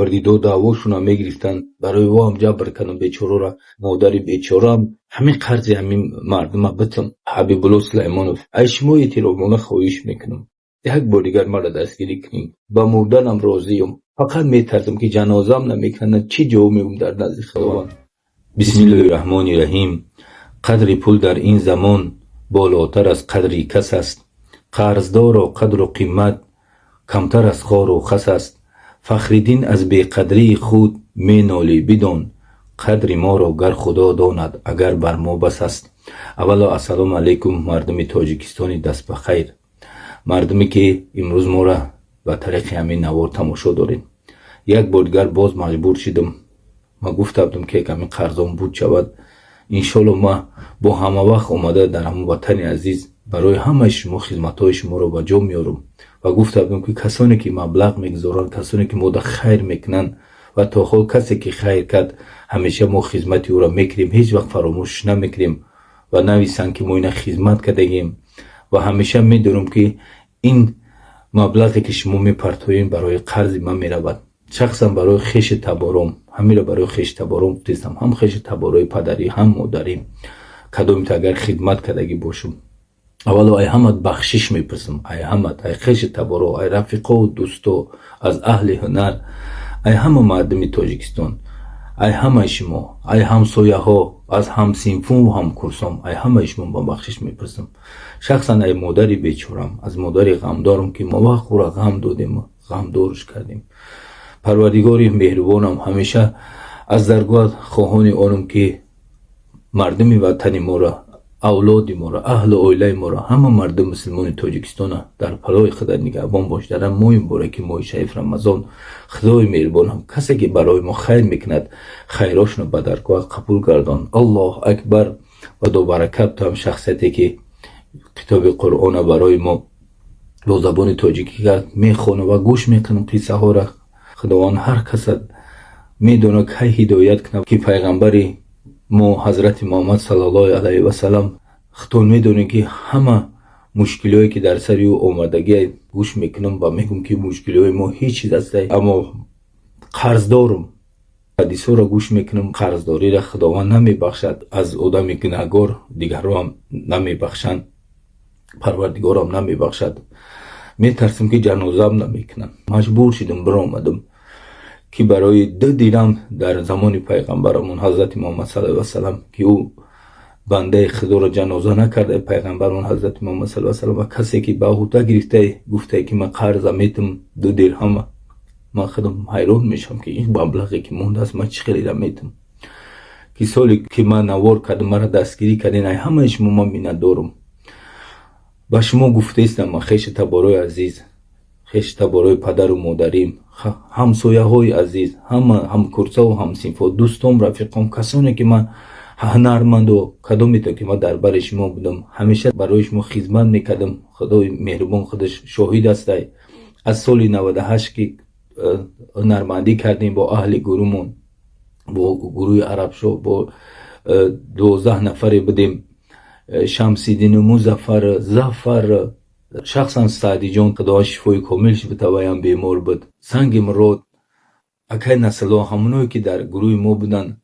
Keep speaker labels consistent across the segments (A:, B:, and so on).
A: Ҷабрдидо даъвошона мегирифтанд, барои воам ҷабр кардам бечорора, модари бечораам. Ҳамин қарзи ҳамин мардума битам. Ҳабибулло Сулаймонов, аз шумо эҳтиромона хоҳиш мекунам, як бор дигар маро дастгирӣ кунед. Ба мурданам розиюм, фақат метарсам, ки ҷанозаам намекунанд. Чӣ ҷавоб мегӯм дар назди Худованд? Бисмиллоҳи раҳмони раҳим. Қадри пул дар ин замон болотар аз қадри кас аст. Қарздорро қадру қимат камтар аз хору хас аст. Фахриддин, аз беқадрии худ менолӣ, бидон, қадри моро гар Худо донад, агар бар мо бас аст. Аввало, ассалому алайкум, мардуми Тоҷикистони дастбахайр, мардуме ки имрӯз моро ба тариқи ҳамин навор тамошо доред. Як бор дигар боз маҷбур шудам. Ма гуфта будам, ки ҳамин қарзон буд шавад, иншолло ма бо ҳама вақт омада дар ҳамон ватани азиз барои ҳамаи шумо хизматҳои шуморо ба ҷо меорам. Ва гуфта будам, ки касоне ки маблағ мегузоранд, касоне ки мода хайр мекунанд ва то ҳол касе ки хайр кард, ҳамеша мо хизмати ӯро мекунем, ҳеҷ вақт фаромӯшш намекунем ва нависанд, ки мо ина хизмат кардагем. Ва ҳамеша медонам, ки ин маблағе ки шумо мепартоем, барои қарзи ман меравад, шахсан барои хеши табором. Ҳамиро барои хеши табором гуфтестам, ҳам хеши таборои падарӣ, ҳам модарӣ, кадомито агар хидмат кардагӣ бошам. Аввало ай ҳамат бахшиш мепурсам, ай ҳамат, ай хеши таборо, ай рафиқову дӯсто, аз аҳли ҳунар, ай ҳама мардуми Тоҷикистон, ай ҳамаи шумо, ай ҳамсояҳо, аз ҳамсинфуву ҳамкурсом, ай ҳамаи шумо ба бахшиш мепурсам. Шахсан ай модари бечорам, аз модари ғамдорам, ки мо вақт ӯра ғам додем, ғамдорш кардем. Парвардигори меҳрубонам, ҳамеша аз даргоҳат хоҳони онам, ки мардуми ватани моро, авлоди моро, аҳлу оилаи моро, ҳама мардуми мусулмони Тоҷикистона дар паноҳи худат нигаҳбон бош. Дар моҳи мубораки, моҳи шариф Рамазон, Худои меҳрубонам, касе ки барои мо хайр мекунад, хайрошро ба даргоҳат қабул гардон. Аллоҳ акбар. Ва добаракат ту ҳам шахсияте ки китоби Қуръона барои мо бо забони тоҷикӣ кард. Мехонам ва гӯш мекунам қиссаҳоро. Худованд ҳар каса медонад, кай ҳидоят кунад, ки пайғамбари мо ҳазрати Муҳаммад саллаллоҳу алайҳи васалам, худтон медонед, ки ҳама мушкилиҳое ки дар сари ӯ омадагӣ, гӯш мекунам ва мегӯм, ки мушкилиҳои мо ҳеҷ чиз астае, аммо қарздорум. Ҳадисҳоро гӯш мекунам, қарздориро Худованд намебахшад аз одами гунаҳгор, дигарроам намебахшанд, Парвардигорам намебахшад. Метарсам, ки ҷанозаам намекунам. Маҷбур шудам, биромадам, ки барои 2 дирам дар замони пайғамбарамон ҳазрати Муҳаммад саллаллоҳу васалам, ки ӯ бандаи Худоро ҷаноза накарда, пайғамбарамон ҳазрати Муҳаммад саллаллоҳу васалам, ва касе ки ба уҳда гирифта, гуфтае, ки ман қарза метам 2 дирҳама. Ман худам ҳайрон мешавам, ки ин маблағе ки мондааст, ман чӣ хеледа метам, ки соле ки ман навор кардам, маро дастгирӣ кардем. Ай ҳамаи шумо ман миннатдорам. Ба шумо гуфтаистам, ман хеши таборои азиз, хеши таборои падару модарим, ҳамсояҳои азиз, ҳама ҳамкурсаву ҳамсинфо, дӯстом, рафиқом, касоне ки ман ҳунарманду кадомето ки ман дар бари шумо будам, ҳамеша барои шумо хизмат мекардам. Худои меҳрубон худаш шоҳид астай. Аз соли 98 ки ҳунармандӣ кардем бо аҳли гурӯҳмон, бо гурӯҳи Арабшоҳ, бо 12 нафаре будем: Шамсиддину Музаффар, Зафар, шахсан Саъдиҷон, Худованд шифои комил битаваям, бемор буд, Санги Мурод, акай Насрулло, ҳамоное ки дар гурӯҳи мо буданд,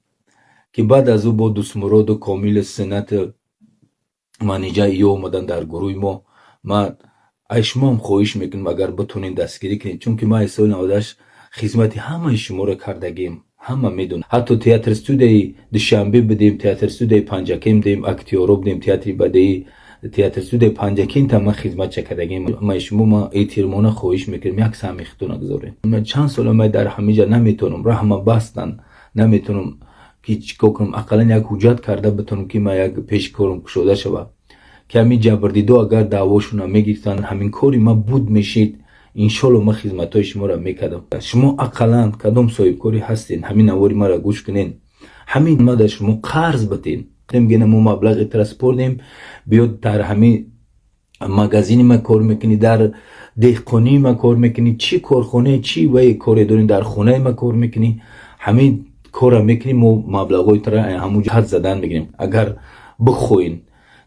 A: ки баъд аз ӯ бо Дӯстмуроду Комили Синату Манижа ё омаданд дар гурӯҳи мо. Ман аз шумоам хоҳиш мекунам, агар битонед, дастгирӣ кунед, чунки ман аз соли 98 хизмати ҳамаи шуморо кардагим. Ҳама медонад, ҳатто театр студияи Душанбе будем, театр студияи Панҷакент будем, актёро будем, театри бадеӣ, театр студияи Панҷакента ман хизматча кардагим. Ҳамаи шумо ман эҳтиромона хоҳиш мекунем, як саҳми худтона гузоред. Чанд сола ман дар ҳамиҷа наметавонам, раҳма бастан, наметавонам, ки чӣ кор кунам. Ақаллан як ҳуҷҷат карда битонам, ки ман як пеши корам кушода шавад, ки ҳамин ҷабрдидо агар даъвошона мегирифтанд, ҳамин кори ман буд мешид. Иншолло ман хизматҳои шуморо мекардам. Шумо ақаллан кадом соҳибкорӣ ҳастен, ҳамин навори маро гӯш кунен, ҳамин ма дар шумо қарз битен. Мегӯям, мо маблағи тра спордем, биё дар ҳамин магазини ма кор мекунӣ, дар деҳқонии ма кор мекунӣ, чӣ корхонае, чӣ вае коре дорӣ, дар хонаи ма кор мекунӣ, ҳамин корро мекунӣ, мо маблағҳои тра ҳамун ҳад задан мегирем, агар бихоҳен.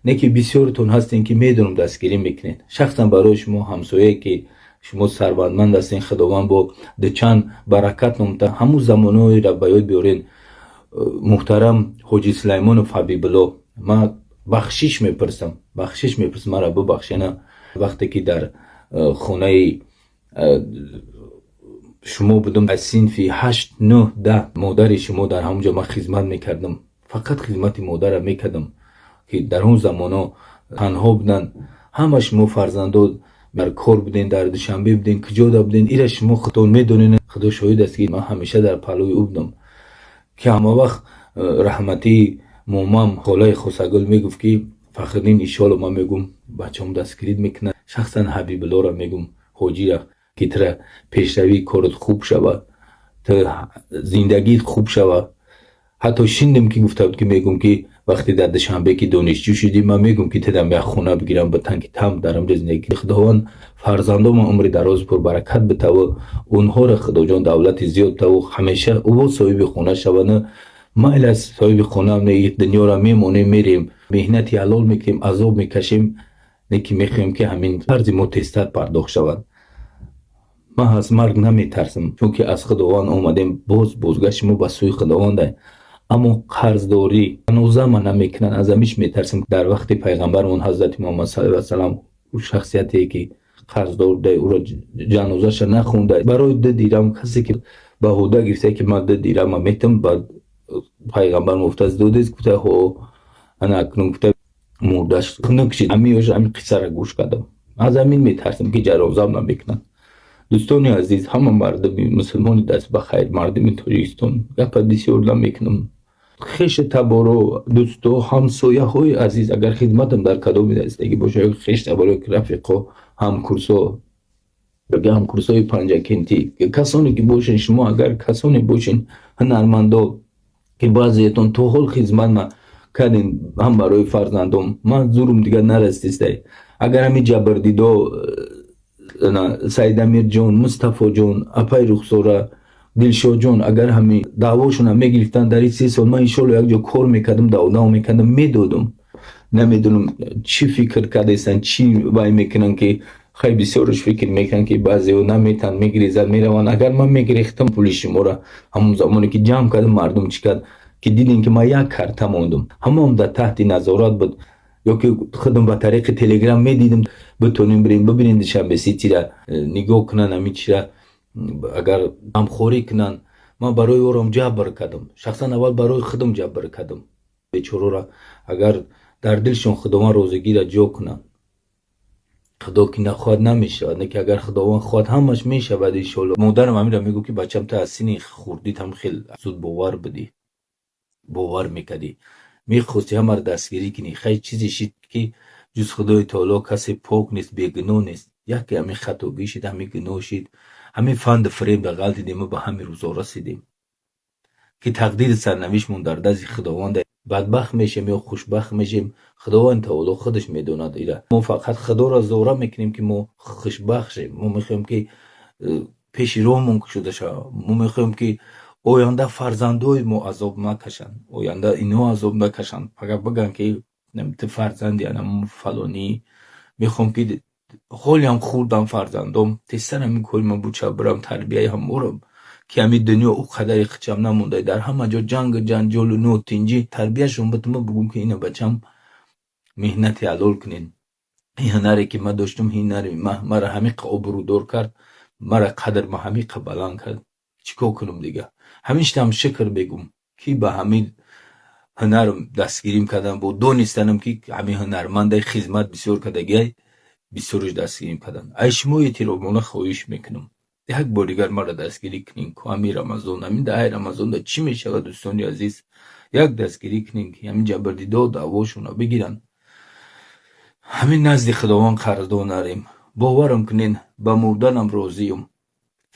A: Не ки бисёртон ҳастен, ки медонам, дастгирӣ мекунед. Шахсан барои шумо ҳамсояе ки Шумо сарватманд ҳастен, Худованд бо дучанд баракат номта. Ҳамун замонҳоеро ба ёд биёрен. Муҳтарам ҳоҷи Сулаймонов Ҳабибулло, ман бахшиш мепурсам, бахшиш мепурсам, маро бубахшена. Вақте ки дар хонаи шумо будам, аз синфи 8, 9, 10, модари шумо дар ҳамон ҷо ман хизмат мекардам, фақат хизмати модарро мекардам, ки дар он замонҳо танҳо буданд. Ҳама шумо фарзандо дар кор буден, дар Душанбе буден, куҷода буден, ира шумо худтон медонед. Худо шоҳид аст, ки ман ҳамеша дар паҳлӯи ӯ будам, ки ҳама вақт раҳматии момам, холаи Хосагул, мегуфт, ки Фахриддин, иншоалло, ман мегум, бачаам дастгирит мекунад. Шахсан Ҳабибуллоро мегум, ҳоҷира, ки тура пешравии корот хуб шавад, ту зиндагиат хуб шавад. Ҳатто шиндем, ки гуфта буд, ки мегум, ки вақте дар Душанбе ки донишҷӯ шудӣ, ман мегум, ки тудам як хона бигирам, битан, ки там дар ҳамҷо зиндагӣ. Худованд фарзандома умри дароз, пурбаракат битаву онҳоро Худоҷон давлати зиёд таву, ҳамеша ӯ соҳиби хона шаванд. Майл аст, соҳиби хона дунёро мемонем, мерем, меҳнати ҳалол мекунем, азоб мекашем, лекин мехоҳем, ки ҳамин қарзи мо тезтар пардохт шавад. Ман аз марг наметарсам, чунки аз Худованд омадем, боз бозгашти мо ба сӯи Худованд. Аммо қарздорӣ ҷанозама намекунанд, аз ҳамиш метарсам. Дар вақти пайғамбарамон ҳазрати Муҳаммад саллаллоҳу алайҳи васаллам шахсияте ки қарздор буда, ӯро ҷанозаша нахонда. Барои 2 дирам касе ки ба ҳуда гирифта, ки ман 2 дирама метам, ба пайғамбар гуфтааст: «Додед?» Гуфта: «Ҳо». Ана акнун, гуфта, мурдаш хунук шид. Ҳамин қиссаро гӯш кардам, аз ҳамин метарсам, ки ҷанозам намекунанд. Дӯстони азиз, ҳама мардуми мусулмони даст ба хайр, мардуми Тоҷикистон, гапа бисёр намекунам. Хешу таборо, дӯсто, ҳамсояҳои азиз, агар хидматам дар кадоми дастагӣ бошад, ё хеш таборо, рафиқо, ҳамкурсо, ҳамкурсҳои Панҷакентӣ, касоне ки бошен, шумо агар касоне бошен, ҳунармандо, ки баъзеятон то ҳол хизмат кардем ҳам барои фарзандом, ман зурум дигар нарасидистай. Агар ҳамин ҷабрдидо Саидамирҷон, Мустафоҷон, апай Рухсора, Дилшодҷон, агар ҳамин даъвошонам мегирифтанд дар ин 3 сол, ман иншоалло якҷо кор мекардам, давдав мекардам, медодам. Намедонам, чӣ фикр кардастанд, чӣ вай мекунанд, ки хай, бисёрш фикр мекунанд, ки баъзеҳо наметанд, мегирезанд, мераванд. Агар ман мегирехтам пули шуморо, ҳамон замоне ки ҷамъ кардам, мардум чӣ кард, ки дидем, ки ман як карта мондум, ҳамаам дар таҳти назорат буд, ё ки худам ба тариқи Телеграм медидим, битонем бирем бибинем, Душанбе Ситира нигоҳ кунанд, ҳамин чира агар ғамхорӣ кунанд. Ман барои ором ҷабр кардам, шахсан аввал барои худам ҷабр кардам. Бечорора агар дар дилшон Худованд розигиро ҷо кунад, Худо ки нахоҳад, намешавад, не ки агар Худованд хоҳад, ҳамаш мешавад, иншоалло. Модарам ҳаминро мегӯфт, ки бачам, ту аз синни хурдит ҳам хел зудбовар будӣ, бовар мекардӣ, мехости ҳамаро дастгирӣ кунӣ. Хай, чизе шид, ки ҷуз Худои таоло касе пок нест, бегуноҳ нест. Яке ҳамин хатогӣ шид, ҳамин гуноҳ шид, ҳамин фанду фиреб ғалтидем ва ба ҳамин рӯзо расидем, ки тақдири сарнавиштмон дар дасти Худованд. Бадбахт мешем ё хушбахт мешем, Худованди таоло худаш медонад ира. Мо фақат Худоро зора мекунем, ки мо хушбахт шем. Мо мехоҳем, ки пеши роҳмон кушода шавад. Мо мехоҳем, ки оянда фарзандои мо азоб накашанд, оянда ино азоб накашанд, фақат бигӯянд, ки ту фарзанди анам фалонӣ. Мехоҳам, ки ҳолиам хурдам фарзандом, тезтар ҳамин кори ман буча бирам, тарбияи ҳаморам, ки ҳамин дунё ӯ қадари хичам намонда, дар ҳама ҷо ҷангу ҷанҷолу нотинҷӣ. Тарбияшон бутума, бугум, ки ина, бачам, меҳнати ҳалол кунед. Ин ҳунаре ки ман доштум, ҳунари мара ҳамиқа обрӯдор кард, мара қадр ма ҳамиқа баланд кард. Чӣ кор кунам дига? Ҳамиштам шукр бегум, ки ба ҳамин ҳунарам дастгирим кардам, бо донистанам, ки ҳамин ҳунармандаи хизмат бисёр кардагиай, бисёрш дастгирим карданд. Ай шумо эҳтиромона хоҳиш мекунам, як бор дигар маро дастгирӣ кунем ку ҳамин Рамазон, ҳамин даҳаи Рамазонда чӣ мешавад, дӯстони азиз, як дастгирӣ кунем, ки ҳамин ҷабрдидо даъвошонро бигиранд. Ҳамин назди Худованд қарздор нарем. Боварам кунен, ба мурданам розиюм,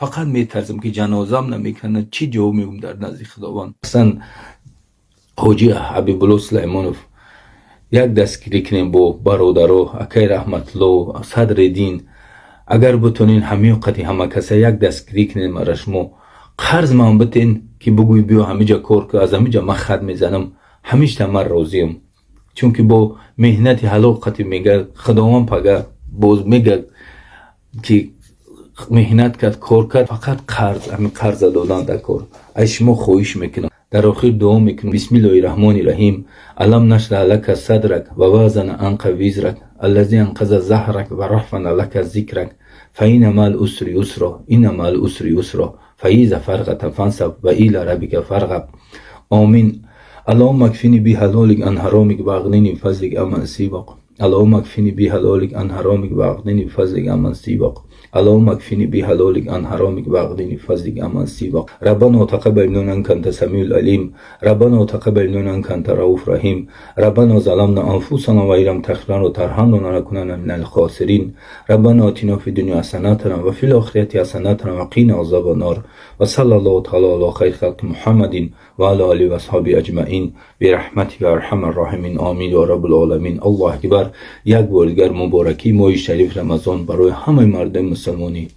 A: фақат метарсам, ки ҷанозам намекунад. Чӣ ҷавоб мегӯм дар назди Худованд? Асан ҳоҷи Ҳабибулло Сулаймонов, як дастгирӣ кунем бо бародаро, акай Раҳматулло, Садриддин, агар бутонен, ҳамин қати ҳама каса як дастгирӣ кунем. Мара шумо қарз ман битен, ки бугӯй: «Биё, ҳамиҷа кор ку, аз ҳамиҷа ман хат мезанам», ҳамишта ман розиям, чунки бо меҳнати ҳалол қати мега, Худованд пага боз мега, ки Меҳнат кард, кор кард, фақат қарз, ҳамин қарза додан дар кор. Аз шумо хоҳиш мекунам. Дар охир дуо мекунам. Бисмиллоҳи раҳмони раҳим. Алам нашраҳ лака садрак ва вазана анка визрак аллази анқаза заҳрак ва рафана лака зикрак фаина маал усри юсро инна маал усри юсро фаиза фарғата фансаб ва ила раббика фарғаб. Омин. Аллоҳумма акфини биҳалолик ан ҳаромик ва агнини бифазлик амман сивок. Аллоҳумма акфини биҳалолик ан ҳаромик ва агнини бифазлик амман сивок. Аллоҳумма акфини биҳалолик ан ҳаромик ва агнини бифазлик амман сивок. Раббано тақаббал минна иннака анта самиул алим. Раббано тақаббал минна иннака анта рауф раҳим. Раббано заламна анфусана ва ин лам тағфир лана ва тарҳамна ланакунанна минал хосирин. Раббано атина фид дунё ҳасанатан ва фил охирати ҳасанатан ва қина азобан нор. Ва саллаллоҳу таала ала хайри халқи Муҳаммадин ва ала олиҳи ва асҳобиҳи аҷмаин бирахматика арҳамар роҳимин. Омин ё раббул оламин. Аллоҳ акбар. Як бори дигар муборакии моҳи шариф Рамазон барои ҳамаи мардуми мусалмони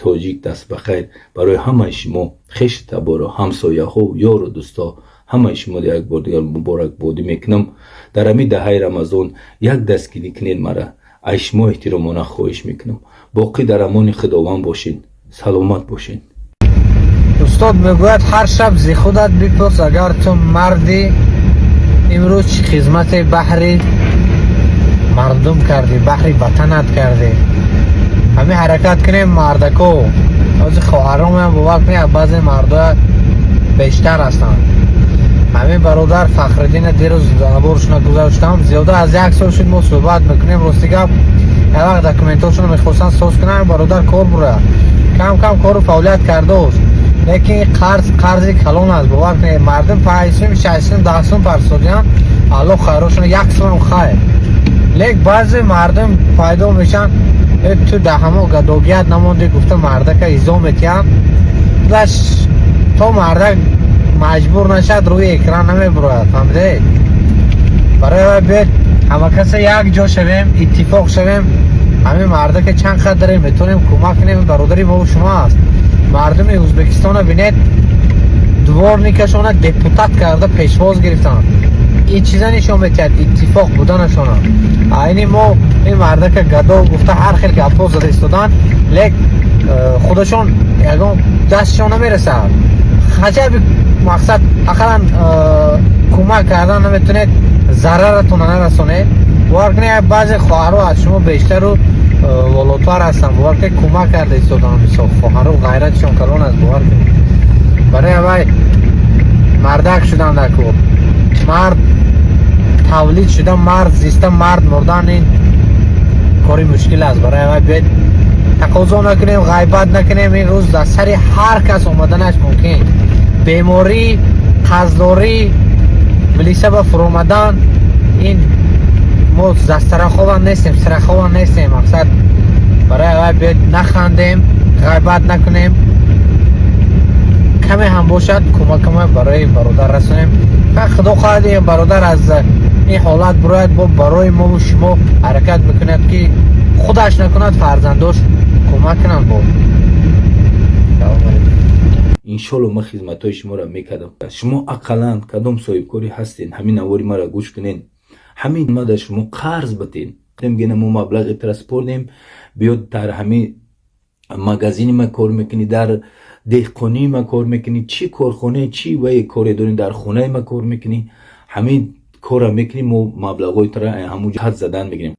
A: тоҷик. Даст ба хайр барои ҳамаи шумо, хешу таборо, ҳамсояҳо, ёру дӯстҳо, ҳамаи шумо як бор дигар муборакбодӣ мекунам. Дар ҳамин даҳаи Рамазон як дастгирӣ кунед мара, аз шумо эҳтиромона хоҳиш мекунам. Боқӣ дар амони Худованд бошед, саломат бошед.
B: Устод мегӯяд: ҳар шаб зи худат бипурс, агар ту мардӣ, имрӯз чӣ хизмате баҳри мардум кардӣ, баҳри ватанат кардӣ. Ҳамин ҳаракат кунем, мардако. Ҳозир хоҳаромам, бовар кунед, баъзе мардоя бештар ҳастанд. Ҳамин бародар Фахриддина дирӯз наворшона гузаштам. Зиёда аз як сол шуд, мо суҳбат мекунем. Рости гап, як вақт документҳошонро мехостанд соз кунанд, бародар кор бура, кам кам кору фаъолият кардааст, лекин қарз қарзи калон аст. Бовар кунед, мардум 5 сум, 6 сум, 10 сум парсодиянд. Аллоҳ хайрошона, 1 сумам хайр. Лек баъзе мардум пайдо мешаванд: «Э, ту дар ҳамо гадогият намондӣ», гуфта, мардака изо метиҳанд. Даш то мардак маҷбур нашад, рӯи экран намебурояд, фаҳмидед? Барои вай биёед, ҳама каса як ҷо шавем, иттифоқ шавем. Ҳамин мардака чанд қадре метавонем, кӯмак кунем. Бародари мову шумо аст. Мардуми Ӯзбекистона бинед, дворникашона депутат карда пешвоз гирифтанд. Ин чиза нишон метиҳад иттифоқ буданашона. Айни мо ин мардака гадо гуфта, ҳар хел гапҳо зада истоданд, лек худашон ягон дастшон намерасад. Хаҷаби мақсад, ақаллан кӯмак кардан наметонед, зараратона нарасонед. Бовар кунед, баъзе хоҳарҳо аз шумо бештару волотар ҳастанд. Бовар кунед, кӯмак карда истоданд. Мисол, хоҳарҳо ғайратшон калон аст, бовар кунед. Барои аввай мардак шудан дар кор, мард тавлид шуда, мард зиста, мард мурдан, ин кори мушкил аст. Барои аввай биёед, тақозо накунем, ғайбат накунем. Ин рӯз дар сари ҳар кас омаданаш мумкин: беморӣ, қарздорӣ, милиса ба фуромадан. Ин мо застрахован нестем, страхован нестем. Мақсад, барои аввай биёед, нахандем, ғайбат накунем, каме ҳам бошад, кӯмакама барои бародар расонем. Худо хоҳад, ин бародар аз ин ҳолат бирояд, бо барои мову шумо ҳаракат мекунад, ки худаш накунад, фарзандош кӯмак кунанд. Бо
A: Иншолло, ман хизматҳои шуморо мекардам. Шумо ақаллан кадом соҳибкорӣ ҳастен, ҳамин навори маро гӯш кунен, ҳамин ма дар шумо қарз батен. Гена мо маблағи тра спордем, биёд, дар ҳамин магазини ма кор мекунӣ, дар деҳқонии ма кор мекунӣ, чӣ корхонае, чӣ вае коре дорӣ, дар хонаи ма кор мекунӣ, ҳамин корро мекунӣ, мо маблағҳои тра ҳамун ҷо ҳад задан мегирем.